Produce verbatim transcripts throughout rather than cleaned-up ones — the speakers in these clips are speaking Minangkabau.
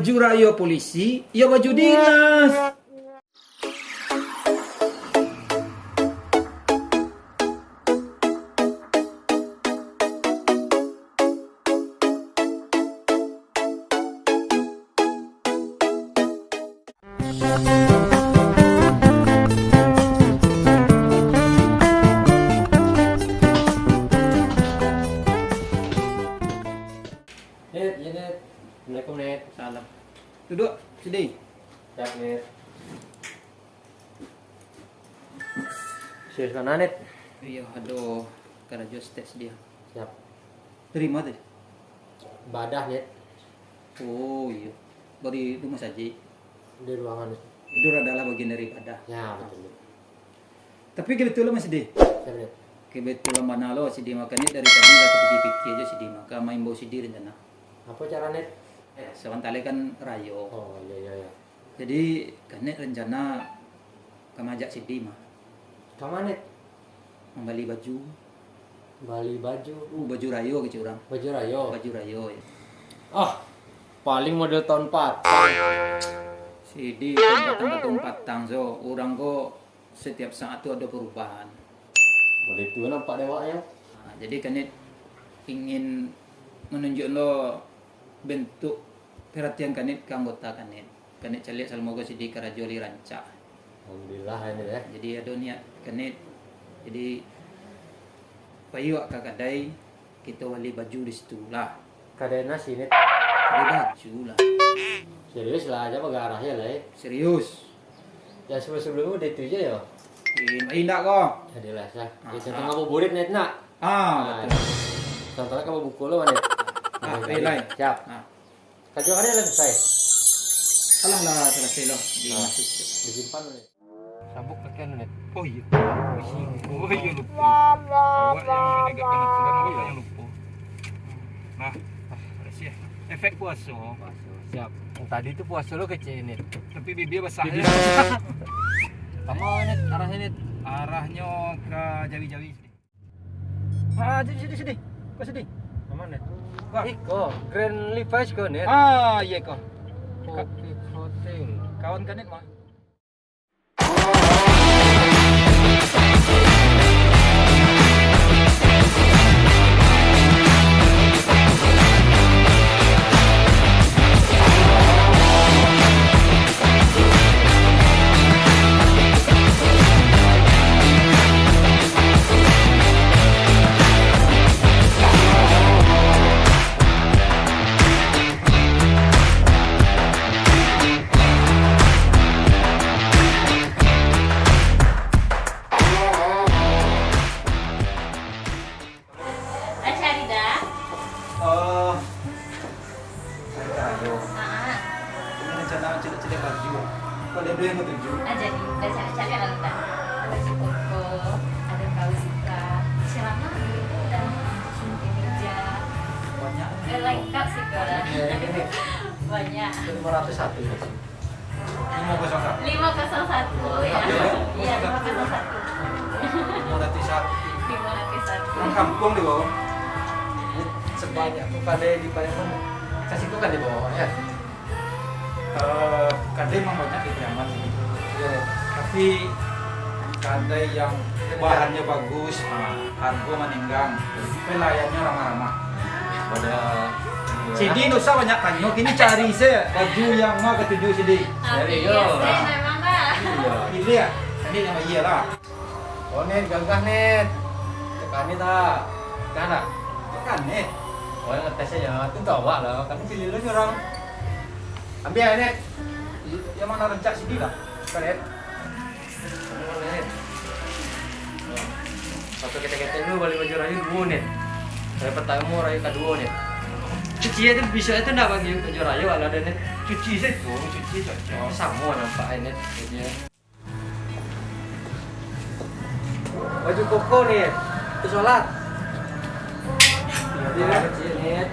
Baju rayo polisi, yo baju dinas. Net, iya, Net. Assalamualaikum, Net. Salam. Duduak, sidi. Siap, Net. Serius bana, Net? Iyo, ado karajo saketek sidi. Siap. Dari ma tu? Ibadah, Net. Oh, iyo. Dari rumah sajo. Di ruangan, Net. Tidur adalah bagian dari ibadah. Ya, betul, Net. Tapi kebetulan, Mas, sidi. Siap, Net. Kebetulan bana lo, sidi mah, Kanit dari tadi lah tapikia-pikia jo sidi mah, ka maimbau sidi rencana. Apo cara, Net? Eh, sabanta lai kan rayo. Oh, iya, iya, iya. Jadi, Kanit rencana ka maajak sidi mah. Ka ma, Net? Mambali baju. Bali baju. Uh, baju rayo kecek urang. Baju rayo. Baju rayo, ya. Ah, paling model tahun patang. Sidi tahun patang, tahun patang, so, urang ko setiap saat tu ado perubahan. Model tu nampak dek awaknyo. Ha, jadi Kanit ingin manunjuak lo bentuk perhatian Kanit ka anggota Kanit. Kanit caliak salamo ko sidi karajo lai rancak. Alhamdulillah, ini, eh. Jadi ado niat Kanit. Jadi, pai wak ka kadai, kito bali baju di situ lah. Kadai nasi, Net? Kadai baju lah. Serius lah, jan bagarah je lah, eh. Serius. Yang sebelum-sebelum udah itu je, yo? Eh, indak ko. Jadilah, sah. Ah, ya, contoh ah. Ngabuburit, Net, nak? Ah, ah, betul. Contohnya kamu buku lo, Net. Ah, nah, iya, jadi, lai. Siap. Ah. Karajo kan lah selesai. Alah lah, selesai lo. Di ah. Masuk. Disimpan, Net. Sabuk kaki anu, Net. Oh, iya. Oh, iya, lupa. Awak yang menegakkan aturan, awak yang lupa. Nah, ah, makasih ya. Efek puaso. Puaso. Siap. Tadi tu puaso lo kecek, Net. Tapi bibia basah. Bibia ya. Basah. Sama, Net, arahnyo, Net. Arahnyo ka jawi-jawi. Ah, sidi, sidi, sidi. Ko sidi. Aman, Net? Wah. Iko, Grand Levi's ko, Net. Ah, iya ko. Kopi Protein. Kawan Kanit mah. Acarida. Oh. Ayo. Ah. Ini rencana caliak-caliak baju. Kok ada yang ketuju? Ah, jadi, dah caliak-caliak lah, Ustaz. Ada baju koko, ada kaos ika, celana gitu, dan kemeja. Banyak. Eh, lengkap sih, Kak. Iya, ini. Banyak. Itu lima ratus satu ya, sih. Lima kosong satu. Lima kosong satu, ya. Iya, lima kosong satu. Lima ratus satu. Lima ratus satu. Urang kampuang di bawah. Sebanyak tu kadai di Pariaman. Kasih tu kan di bawah, ya. Eh, kadai memang banyak di Pariaman sini. Iya. Tapi kadai yang bahannya bagus, ha, harga maninggang, pelayannya ramah-ramah. Pada sidi dosa banyak tanyo, kini cari se baju yang ma katuju sidi. Serius? Memang dah. Iya. Pilih ya? Ini yang iya lah. Oh, Net, gagah, Net. Tekan, Net, ah. Gagah dah. Tekan, Net. Oh, yang ngetes aja. Itu tahu lah. Kan pilih lu orang. Ambil ya, Net. Yang mana rancak sidi lah. Bukan, Net. Satu ketek-ketek dulu bali baju rayo duo, Net. Rayo pertamo, rayo kaduo, Net. Cuci tu, bisuak tu ndak bagi baju rayo, kalau ado, Net. Cuci se tu, cuci cocok. Samo nampak, Net. Baju koko, Net. Tu solat. Iya, kecil, Net.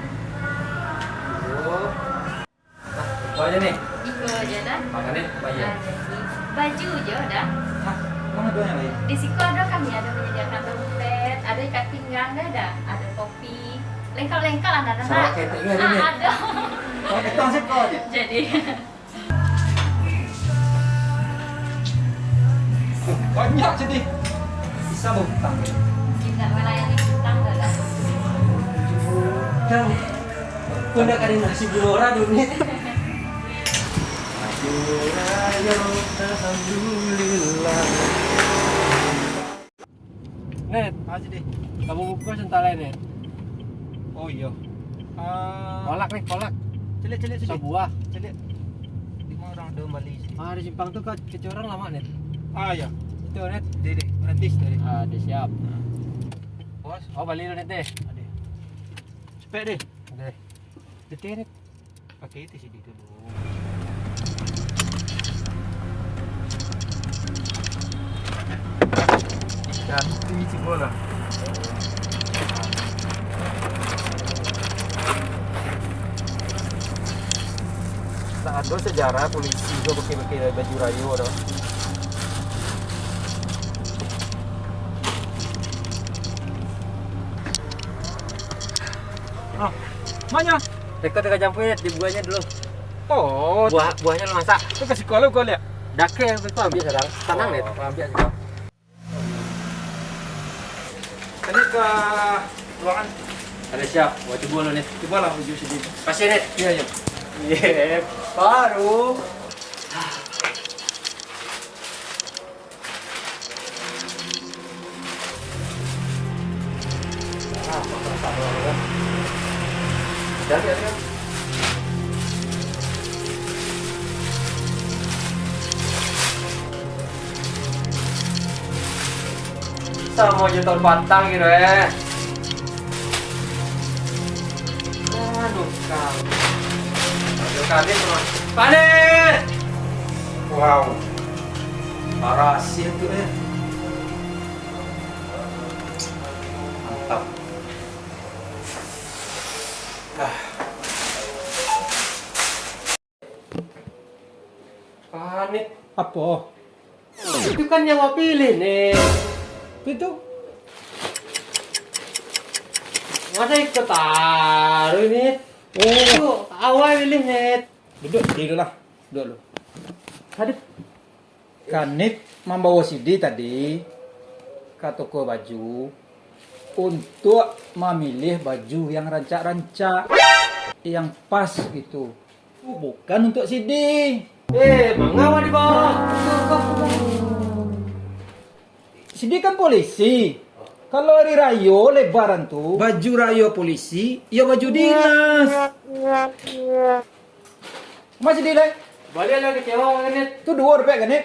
Duo. Nah, iko aja nih. Iko aja dah. Makan nih, bayar. Baju je dah. Hah? Mana dua yang lain? Di siko ado, kami ado menyediakan dompet, ado ikat pinggang dah, dah. Ado kopi. Lengkap-lengkap lah, dah, dah. Sarak ketek ni ado nih. Ah, ado. Pakai tang siko je. Jadi. Banyak jadi. Bisa berhutang. Tidak melayani hutang dalam. Hutang. Kau nak kali nasi gulora dulu ni. Aduh, ayo, alhamdulillah. Net, ah, jadi. Kamu buka sentalai, Net. Oh, iya. Ah, kolak nih, kolak. Celiak, celiak, celiak. Sabuah. Celiak. Lima orang ada bali sih. Ah, di simpang tu ke, ke orang lama, Net. Ah, iya. Itu, Net. Deh, deh. Berhenti situ, deh. Ah, deh, siap. Bos. Oh, bali lu, Net, deh. Ada. Cepet, deh. Deh. Detik, Net. Pakai itu sih dulu. Ganti cubo lah. Tak ada sejarah polisi tu pakai-pakai baju rayo tu. Ah, mana? Teka-teka campur ya, dibuahnya dulu. Oh, buah, buahnya lu masak. Tu kasih kau lu, kau lihat. Dakek yang tu ambil sekarang. Tenang deh, oh, ambil sekarang. Ini ke ruangan. Ada siap, buat cubo lu ni. Cubalah uji sendiri. Kasih ni. Iya, iya. Iya, baru. Samo jo taun patang gitu, eh. Aduh, kang. Aduh, kami tuh. Panik! Wow. Parah sih itu, eh. Mantap. Ah. Panik. Apo? Itu kan nyawa pilih, Net. Itu? Masa ikut taruh ini? Oh. Itu awal pilih, Net. Duduk dulu lah. Duduk dulu. Hadap. Kanit mambawa Sidi tadi ka toko baju untuak mamiliah baju yang rancak-rancak, yang pas gitu. Bukan untuak Sidi. Eh, manga awak dibawa? Sidi kan polisi. Kalau hari rayo lebaran tu, baju rayo polisi, yo baju dinas. Masih di lai? Baliak lah kecewa, Kanit. Tu duo rupek, Kanit.